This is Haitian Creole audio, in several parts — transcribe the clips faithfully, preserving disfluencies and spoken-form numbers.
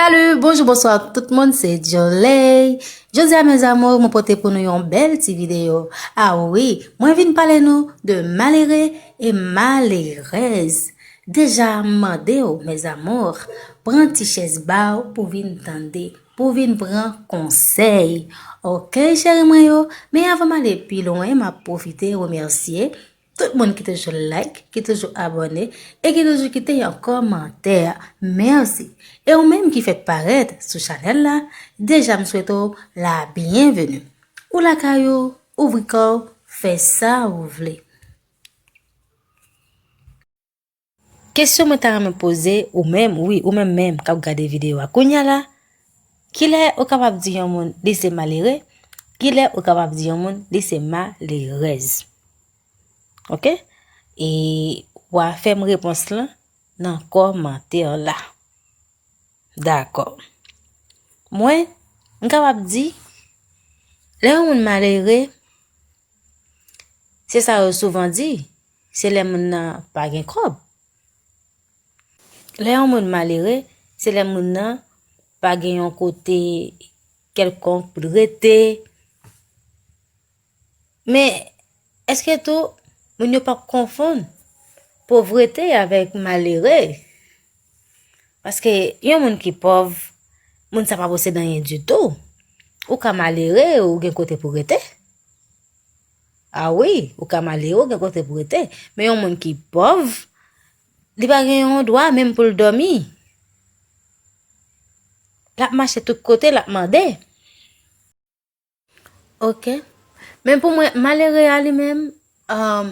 Salut, bonjou, bonswa tout moun, se Joley. Jodi a, mes amours, mwen pote pou nou yon bèl ti videyo. A wi, mwen vin pale nou de malere e malerèz. Deja, m mande w, mes amours, pran ti chèz ba w pou vin tande, pou vin pran konsèy. Oke, cheri mwen yo, men avan m ale pi lwen, m ap pwofite remèsye tout moun ki toujou like, ki toujou abòne e ki toujou kite yon kòmantè. Mèsi. E ou menm ki fèk parèt sou chanèl la, deja m swete w la byenveni. Ou lakay ou, ouvri kò w, fè sa ou vle. Kesyon mwen ta renmen poze ou menm, wi, ou menm menm k ap gade videyo a kounye a la, kilè ou kapab di yon moun li se malere? Kilè ou kapab di yon moun li se malerèz? Oke? E w a fè m repons lan nan kòmantè la. Dakò. Mwen, m kapab di, lè yon moun malere, se sa yo souvan di, se lè moun nan pa gen kòb. Lè yon moun malere, se lè moun nan pa gen yon kote kèlkonk pou l rete. Men, èske tou, moun yo p ap konfonn povrete avèk malere? Paske yon moun ki pòv, moun sa pa posede anyen ditou. Ou ka malere, ou gen kote pou rete. A wi, ou ka malere, ou gen kote pou rete. Men yon moun ki pòv, li pa gen yon dwa menm pou l dòmi. L ap mache tout kote, l ap mande. Oke. Men pou mwen, malere a li menm, um,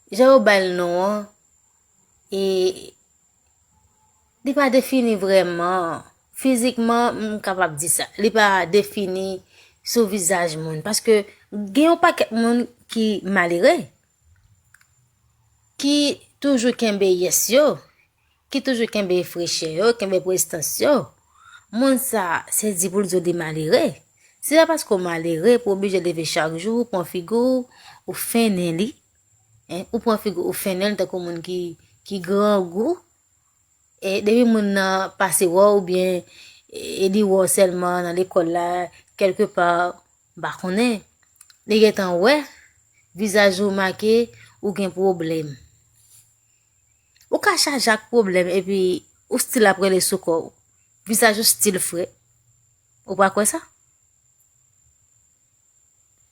jan yo ba l non an, e li pa defini vrèman. Fizikman, m kapab di sa. Li pa defini sou vizaj moun. Paske gen yon pakèt moun ki malere, ki toujou kenbe yès yo, ki toujou kenbe frechè yo, kenbe prestans yo. Moun sa, se di pou l di w li malere. Se pa paske w malere pou w oblije leve chak jou, ou pran figi w, ou fennen li. Hein? Ou pran figi w, ou fennen l tankou moun ki, ki grangou. E depi moun nan pase wè w oubyen e li wè w sèlman nan lekòl la, kèlkepa, m pa konnen, li gentan wè vizaj ou make ou gen pwoblèm. Ou ka chaje ak pwoblèm epi ou still ap rele sou kò w. Vizaj ou still fre. Ou pa kwè sa?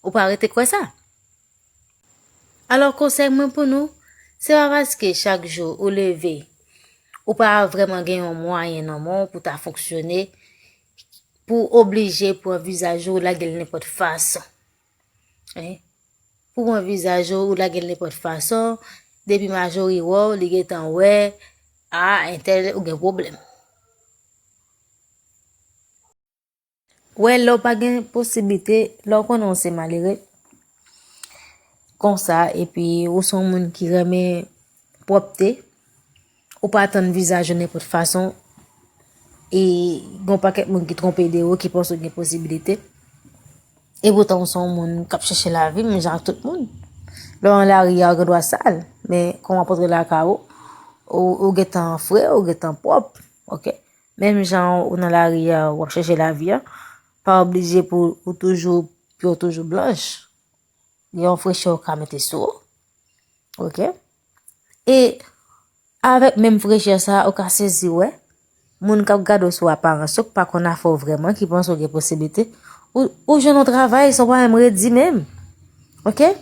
Ou pa rete kwè sa? Alò, konsèy mwen pou nou, se pa paske chak jou ou leve, ou pa vrèman gen yon mwayen nan men w pou ta fonksyone, pou w oblije pran vizaj ou lage l nenpòt fason. Hein? Pou pran vizaj ou, ou lage l nenpòt fason, depi Majori wè w, li gentan wè, a, entèl, ou gen pwoblèm. Wè, lè w pa gen posiblite, lè w konnen w se malere, konsa, epi ou se yon moun ki renmen pwòpte, ou pa tann vizaj ou nenpòt fason, e gen yon pakèt moun ki twonpe de ou, ki panse w gen posiblite. E poutan, ou se yon moun k ap chèche lavi, menm jan ak tout moun. Lè w nan lari a, ou gen dwa sal, men kan w ap rantre lakay ou, ou, ou gentan fre, ou gentan pwòp, oke? Menm jan ou nan lari a, w ap chèche lavi a, pa oblije pou ou toujou, pye w toujou blanch. Gen yon frechè ou ka mete sou ou. Oke? E avèk menm frechè sa, ou ka sezi wè moun k ap gade w sou aparans yo, k pa konn afè w vrèman, ki panse w gen posiblite, ou, ou jwenn yon travay san w pa menm redi menm. Oke?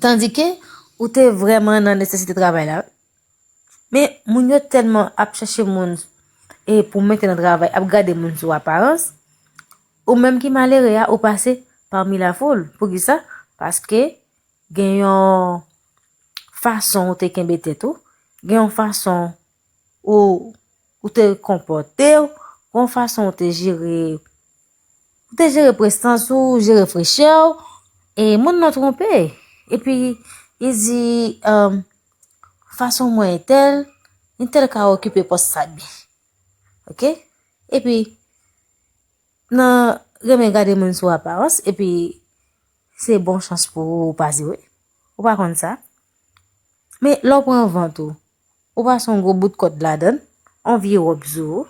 Tandike ou te vrèman nan nesesite travay la. Men, moun yo tèlman ap chèche moun e pou mete nan travay, ap gade moun sou aparans, ou menm ki malere a, ou pase pami lafoul. Poukisa? Paske gen yon fason ou te kenbe tèt ou, gen yon fason ou, ou te konpòte w, gen yon fason ou te jere, ou te jere prestans ou, jere frechè w, e moun nan twonpe. Epi, li di, um, fason mwen entèl, entèl ka okipe pòs sa byen. Oke? Epi, nan renmen gade moun sou aparans, epi se bon chans pou ou, ou pa di wi. Ou pa konn sa. Men lè w pran vant ou, ou pase yon gwo bout kòd ladan l, yon vye wòb sou ou,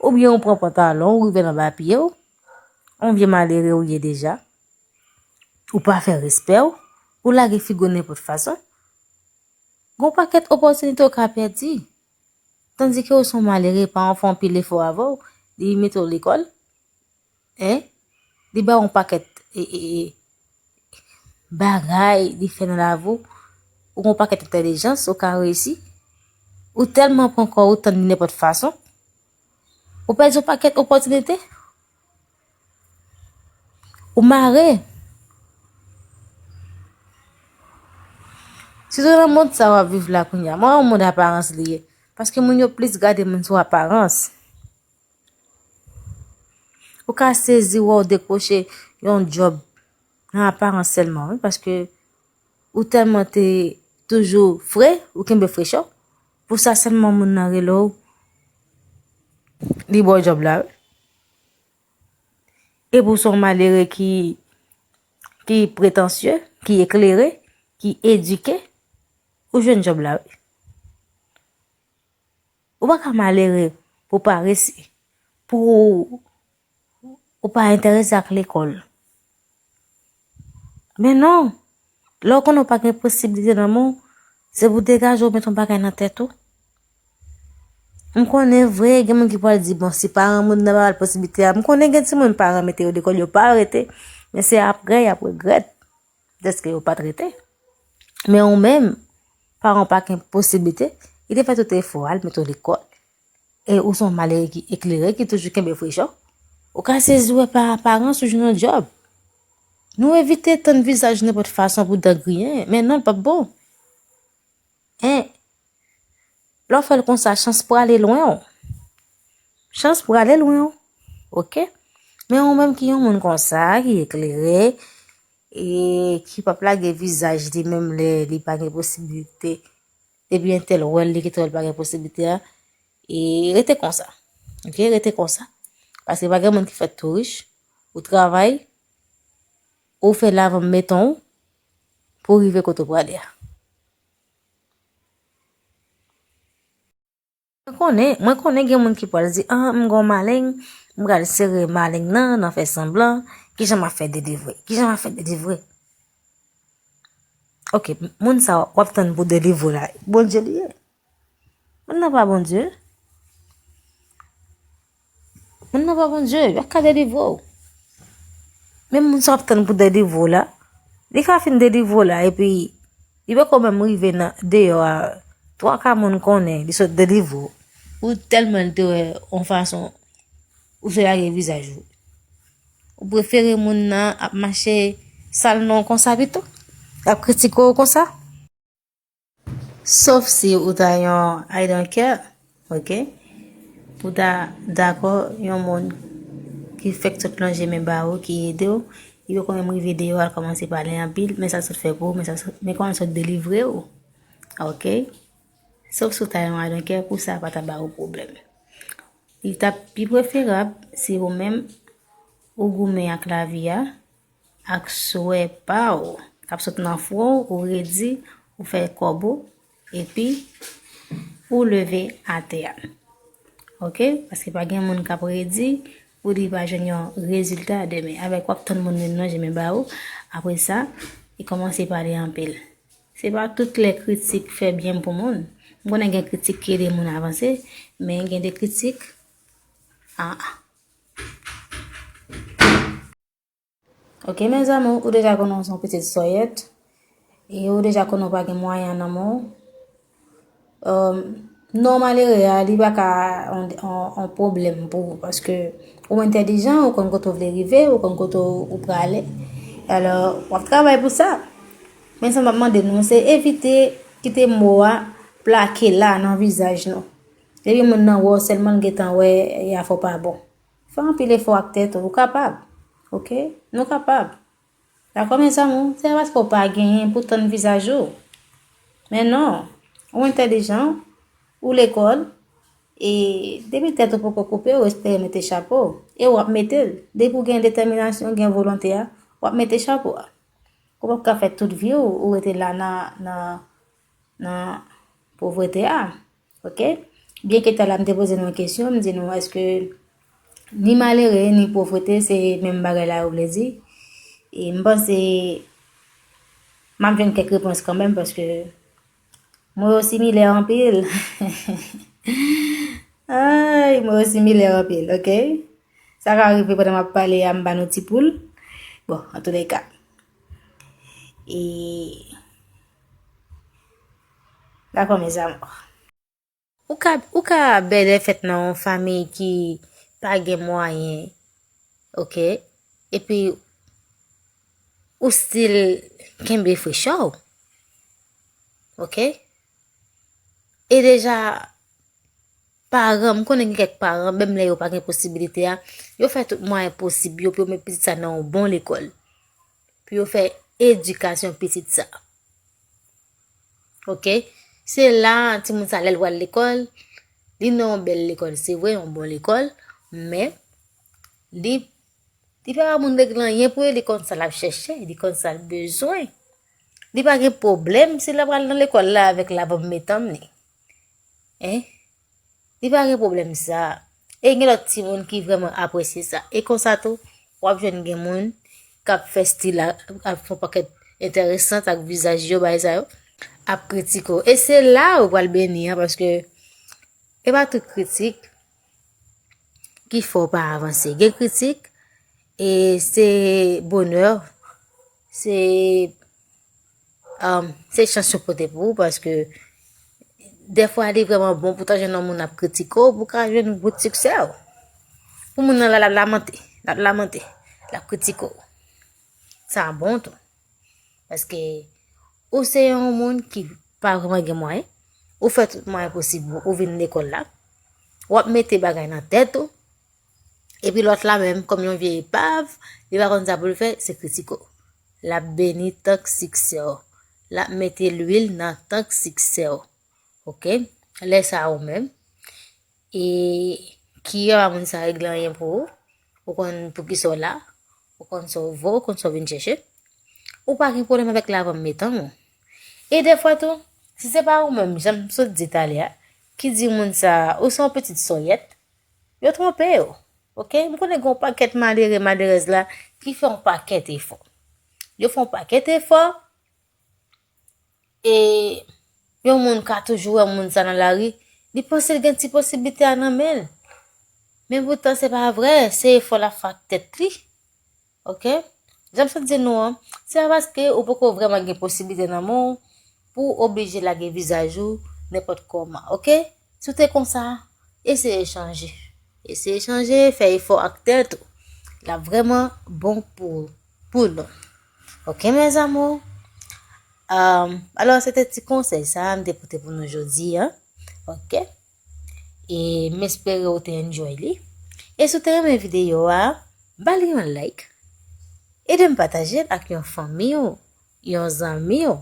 Oubyen ou pran pantalon, ou rive nan ba pye w, yon vye malere ou ye deja. Ou pa fè respè w, ou lage figi w nenpòt fason. Gon pakèt opòtinite ou ka pèdi. Tandike ou se yon malere, paran w fè anpil efò avè w, li mete w lekòl, en, li ba w yon pakèt, e, e, e, bagay li fè nan lavi w, ou gon pakèt entèlijans, ou ka reyisi. Ou tèlman pran kò w, ou tann li nenpòt fason, ou pèdi yon pakèt opòtinite. Ou mare. Sitou nan mond sa w ap viv la kounye a, mwen, yon mond aparans li ye. Paske moun yo plis gade moun sou aparans. Ou ka sezi wè w dekwoche yon djòb nan aparans sèlman, wi, paske ou tèlman te toujou fre, ou kenbe frechè w. Pou sa sèlman moun nan rele w, li ba w djòb la, wi. Epi w se yon malere ki, ki pretansye, ki eklere, ki edike, ou jwenn djòb la, wi. Ou pa ka malere pou parese, pou ou pa enterese ak lekòl. Men non, lè w konnen w pa gen posiblite nan men w, se pou degaje w met yon bagay nan tèt ou. M konnen vre, gen moun ki pral di, "Bon, si paran moun nan pa ba l posiblite a," m konnen gen timoun paran mete yo lekòl, yo pa rete, men se apre y ap regrèt dèske yo pa t rete. Men ou menm, paran w pa gen posiblite, li te fè tout efò a, l mete w lekòl. E ou se yon malere ki eklere, ki toujou kenbe frechè w. Ou ka sezi wè pa aparans ou jwenn yon djòb. Nou evite tann vizaj nenpòt fason pou dan griyen, men non, l p ap bon. En, lè w fè l konsa, chans prale lwen w. Chans prale lwen w. Oke? Men ou menm ki yon moun konsa, ki eklere, e ki p ap lage vizaj li menm lè li pa gen posiblite, depi entèl wè l, li kite wè l pa gen posiblite a, e rete konsa. Oke, rete konsa. Paske pa gen moun ki fèt tou rich. Ou travay, ou fè lavan meton w pou w rive kote w prale a. Mwen konnen, mwen konnen gen moun ki pral di, "Ah, m gon maleng, m pral sere maleng nan, nan fè sanblan, kijan m ap fè delivre? Kijan m ap fè delivre?" Oke, moun sa w ap tann pou delivre w la, Bondye li ye. Moun nan pa Bondye. Moun nan pa Bondye, yo ka delivre w. Men moun sa w ap tann pou delivre w la, li ka fin delivre w la, epi li poko menm rive nan deyò a, twa ka moun konnen li sot delivre w. Ou tèlman li te wè yon fason ou se lage vizaj ou. Ou prefere moun nan ap mache sal non w konsa pito? L ap kritike w konsa? Sof si ou ta yon I don't care, oke? Ou ta dakò yon moun ki fèk sot lonje men ba ou, ki ede w, li poko menm rive deyò, al kòmanse pale anpil, men sa l sot fè pou ou, men sa l sot, men kòman l sot delivre w, oke? Sof si ou ta yon I don't care, pou sa pa ta ba ou pwoblèm. Li t ap pi preferab si ou menm ou goumen ak lavi a, ak swè pa w k ap sot nan fwon w, ou redi, ou fè kòb ou, epi ou leve atè a. Oke? Paske pa gen moun k ap redi pou li pa jwenn yon rezilta demen. Avèk w ap tann moun vin lonje men ba ou, apre sa, li kòmanse pale anpil. Se pa tout lè kritik fè byen pou moun. M konnen gen kritik ki ede moun avanse, men gen de kritik, ah. Oke, mes amours, ou deja konnen w se yon pitit sòyèt, e ou deja konnen w pa gen mwayen nan men w. Èm, non malere a, li pa ka yon, yon, yon pwoblèm pou ou, paske ou entèlijan, ou konn kote w vle rive, ou konn kote w, ou prale. Alò, w ap travay pou sa. Men sa m ap mande nou, se evite kite mo a plake la nan vizaj nou. Depi moun nan wè w sèlman, l gentan wè, e afè w pa bon. Fè anpil efò ak tèt ou, ou kapab. Oke? Nou kapab. Dakò, mes amours? Se pa paske w pa genyen pou tann vizaj ou. Men non, ou entèlijan, ou lekòl, e depi tèt ou poko koupe, ou espere mete chapo. E w ap mete l. Depi w gen detèminasyon, gen volonte a, w ap mete chapo a. Ou p ap ka fè tout vi w, ou rete la nan, nan, nan povrete a. Oke? Byenke talè a m te poze nou yon kesyon, m di nou, èske ni malere, ni povrete, se menm bagay la yo vle di? E m panse m ap jwenn kèk repons kanmenm, paske mo yo similè anpil. Ay, mo yo similè anpil, oke? Sa ka rive pandan m ap pale a, m ba nou ti poul. Bon, antouleka. E, dakò, mes amours. Ou ka, ou ka bèlè fèt nan yon fanmi ki pa gen mwayen, oke? Epi, ou still kenbe frechè w, oke? E deja, paran, m konnen gen kèk paran, menm lè yo pa gen posibilite a, yo fè tout mwayen posib yo pou yo met pitit sa nan yon bon lekòl. Pou yo fè edikasyon pitit sa. Oke? Se la, timoun sa, lè l pral lekòl, li nan yon bèl lekòl, se vre, yon bon lekòl, men li, li pa moun regle anyen pou li, li konn sa l ap chèche, li konn sa l bezwen. Li pa gen pwoblèm si l ap pral nan lekòl la avèk lavanm metanm li. Hein? Li pa gen pwoblèm sa. E gen lòt timoun ki vrèman apresye sa. E konsa tou, w ap jwenn gen moun k ap fè stil la, ap fè yon pakèt enteresan ak vizaj yo, bagay sa yo, ap kritike w. E se la ou pral beni an, paske e pa tout kritik ki fè w pa avanse. Gen kritik, e se bonè, se um, se chans yo pote pou ou, paske dèfwa li vrèman bon pou ta jwenn yon moun ap kritike w, pou ka jwenn bout siksè w. Pou moun nan la, l ap lamante, l ap lamante, l ap kritike w. Sa bon tou. Paske ou se yon moun ki pa vrèman gen mwayen, ou fè tout mwayen posib ou, ou vin lekòl la, w ap mete bagay nan tèt ou, epi lòt la menm, kòm yon vye epav, li pa konn sa pou l fè, se kritike w. L ap beni tank siksè w. L ap mete lwil nan tank siksè w. Oke? Lè sa a ou menm, e ki pa moun sa regle anyen pou ou, ou konn poukisa w la, ou konn sa w vo, ou konn sa w vin chèche. Ou pa gen pwoblèm avèk lavanm metanm ou. E dèfwa tou, si se pa ou menm, jan m sot di talè a, ki di moun sa a, ou se yon pitit sòyèt, yo twonpe yo. Oke? M konnen gen yon pakèt malere, malerèz la ki fè yon pakèt efò. Yo fè yon pakèt efò, e yon moun ka toujou wè moun sa nan lari, li panse l gen ti posiblite a nan men l. Men poutan se pa vre, se efò l ap fè ak tèt li. Oke? Jan m sot di nou an, se pa paske ou poko vrèman gen posiblite nan men w pou w oblije lage vizaj ou nenpòt kòman, oke? Si w te konsa, eseye chanje. Eseye chanje, fè efò ak tèt ou. L ap vrèman bon pou, pou nou. Oke, mes amours? Um, alò, se te ti konsèy sa a m te pote pou nou jodi a. Oke? E m espere w te enjoy li. E si w te renmen videyo a, ba li yon like. Ede m pataje l ak yon fanmi w, yon zanmi w.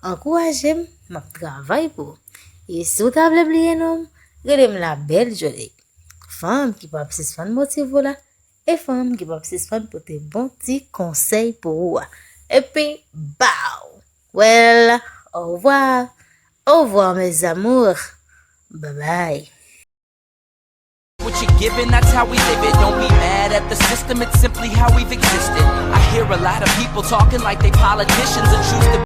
Ankouraje m, m ap travay pou ou. E si w ta vle bliye non m, rele m la bèl Jolie. Fanm ki p ap sispann motive w la, e fanm ki p ap sispann pote bon ti konsèy pou ou a. Epi, baw! Well, au revoir. Au revoir, mes amours. Bye bye. What you giving, that's how we live it. Don't be mad at the system, it's simply how we've existed. I hear a lot of people talking like they politicians and choose to